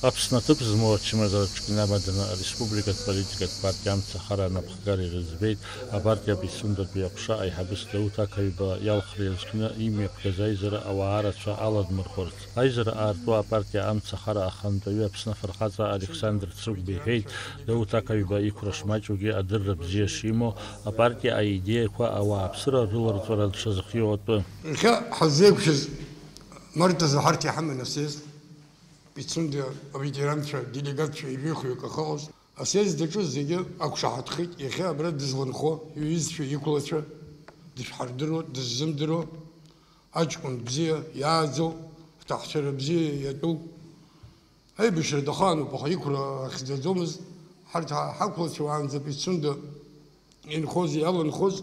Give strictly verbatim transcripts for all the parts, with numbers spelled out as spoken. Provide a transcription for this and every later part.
Аԥсны аҭыԥ змоу ачымазара ҿкны амаданы ареспубликатә политикатә партиа Амцахара анапхгара ирыӡбеит апартиа Пицундатәи аҟәша аиҳабыс Дауҭ Ақаҩба иалхра иазкны имҩаԥгаз аизара ауаа рацәа аладмырхәырц. Аизара аарту апартиа Амцахара ахантәаҩы Аԥсны афырхаҵа Александр Цыгәба иҳәеит, Дауҭ Ақаҩба иқәра шмаҷугьы адырра бзиа шимоу, апартиа аидеиақәа ауааԥсыра рыларҵәара дшазхиоу атәы. Иахьа ҳаззеиқәшәаз март азы ҳарҭ иҳаман асест. Пицунда аветеранцәа, делегатцәа ижәҩыхҩык ахьыҟаз, асест даҿыз зегьы ақәшаҳаҭхеит, иахьа абра дызланхо иҩызцәа, иқәлацәа, дышәҳардыруа, дыззымдыруа, аҷкәын бзиа иааӡоу, ҳҭаацәара бзиа иатәу. Аибашьра дахаануп, аха иқәра ахьӡаӡомызт, ҳарҭ ҳа-, ҳақәлацәа уаанӡа Пицунда инхоз, иаланхоз,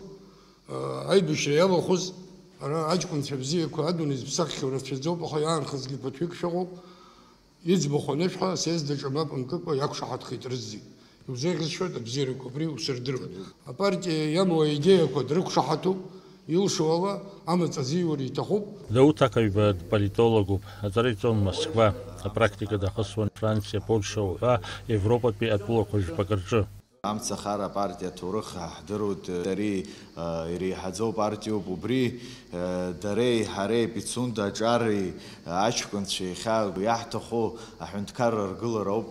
аа, аибашьра иалахәыз, ара аҷкәынцәа бзиақәа адунеи зыԥсаххьоу рацәаӡоуп, аха иаанхазгьы ԥыҭҩык шәыҟоуп, иӡбахә анышәҳәа, асест даҿы мап мкыкәа иақәшаҳаҭхеит рызегь. Иузеиӷьасшьоит абзиарақәа, убри усырдыруеит. Апартиа иамоу аидеиақәа дрықәшаҳаҭуп, илшо ала амаҵ азиура иҭахуп. Дауҭ Ақаҩба дполитологуп, аҵара иҵон Москва, апрактика дахысуан Франциа, Польша уҳәа Европатәи атәылақәа жәпакы рҿы. Амцахара апартиа аҭоурых ҳдыруеит, ари, э, иреиҳаӡоу партиоуп, убри, э, дареи ҳареи Пицунда Аҿари, э, аҷкәынцәа иахьа иаҳҭаху аҳәынҭқарра аргылара ауп,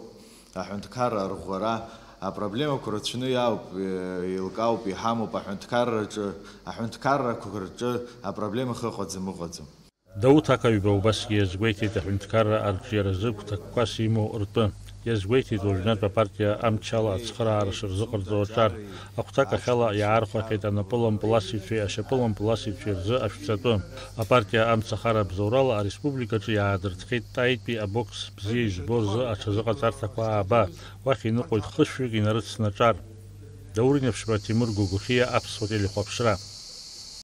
аҳәынҭқарра арӷәӷәара, апроблемақәа рацәаны иаауп, э, еилкаауп, иҳамоуп аҳәынҭқарраҿы, аҳәынҭқаррақәа рҿы апроблема хыҟаӡам, ыҟаӡам. Дауҭ Ақаҩба убасгьы иазгәеиҭеит аҳәынҭқарра арҿиаразы гәҭакқәас имоу ртәы. Иазгәеиҭеит уажәнатә апартиа амчала ацхыраара шырзыҟарҵо Аҿар. Ахәҭакахьала иаархәахьеит анапылампыласыҩцәеи ашьапылампыласыҩцәеи рзы ашәҵатәы. Апартиа Амцахара абзоурала ареспубликаҿы иаадыртхеит Таитәи абокс бзиа избо рзы аҽазыҟаҵарҭақәа ааба. Уахь иныҟәоит хышәҩык инарыцны Аҿар. Даур Инаԥшьба, Ҭемыр Гәыгәхиа, Аԥсуа телехәаԥшра.